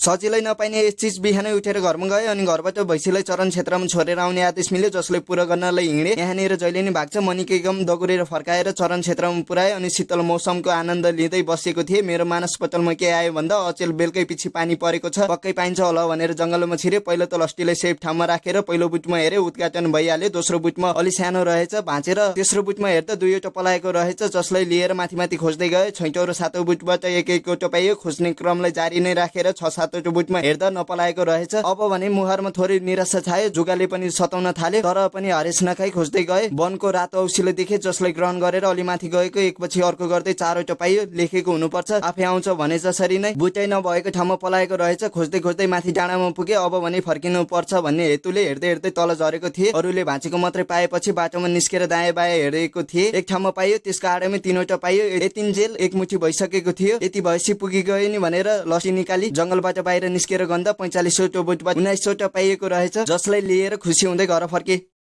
सजिलै नपाइने यस चिज बिहानै उठेर घरमा गए अनि घरबाट भैँसीलाई चरन क्षेत्रमा छोडेर आउने आदेश मिल्यो, जसले पूरा गर्नलाई हिँडे। यहाँनिर जहिले नि भाग्छ मनिकै गम दगुरेर फर्काएर चरन क्षेत्रमा पुर्याए अनि शीतल मौसमको आनन्द लिँदै बसेको थिए। मेरो मानसपटलमा के आयो भन्दा अचेल बेलकै पछि पानी परेको छ, पक्कै पाइन्छ होला भनेर जंगलमा छिरे। पहिलो त लस्टीलाई सेफ ठाउँमा राखेर पहिलो बुटमा हेरे, उद्घाटन भइहाल्यो। दोस्रो बुटमा अलि सानो रहेछ भाँचेर। तेस्रो बुटमा हेर्दा दुईवटा पलाएको रहेछ, जसलाई लिएर माथि माथि खोज्दै गए। छैटौँ र सातौँ बुटबाट एक एकवटा पाइयो। खोज्ने क्रमलाई जारी नै राखेर 6-7वटा बुटमा हेर्दा नपलाएको रहेछ। अब भने मुहारमा थोरै निराशा छायो। जुगाले पनि सताउन थाल्यो, तर पनि हरेस नखाई खोज्दै गए। वनको रातो औँसीले देखे, जसलाई ग्रहण गरेर अलि माथि गएको एकपछि अर्को गर्दै 4वटा पाइयो। लेखेको हुनुपर्छ, आफै आउँछ भने जसरी नै बुटै नभएको ठाउँमा पलाएको रहेछ। खोज्दै खोज्दै माथि डाँडामा पुगे। अब भने फर्किनु पर्छ भन्ने हेतुले हेर्दै हेर्दै तल झरेको थिए। अरूले भाँचेको मात्रै पाएपछि बाटोमा निस्केर दायाँ बायाँ हेरेको थिए। एक ठाउँमा पाइयो, त्यसको आडैमा 3वटा पाइयो। यतिन्जेल एक मुठी भइसकेको थियो। यति भएपछि पुगी गयो नि भनेर लस्टी निकाली जंगलबाट बाहिर निस्केर गन्दा 45वटा बुटबाट 19वटा पाइएको रहेछ, जसलाई लिएर खुसी हुँदै घर फर्के।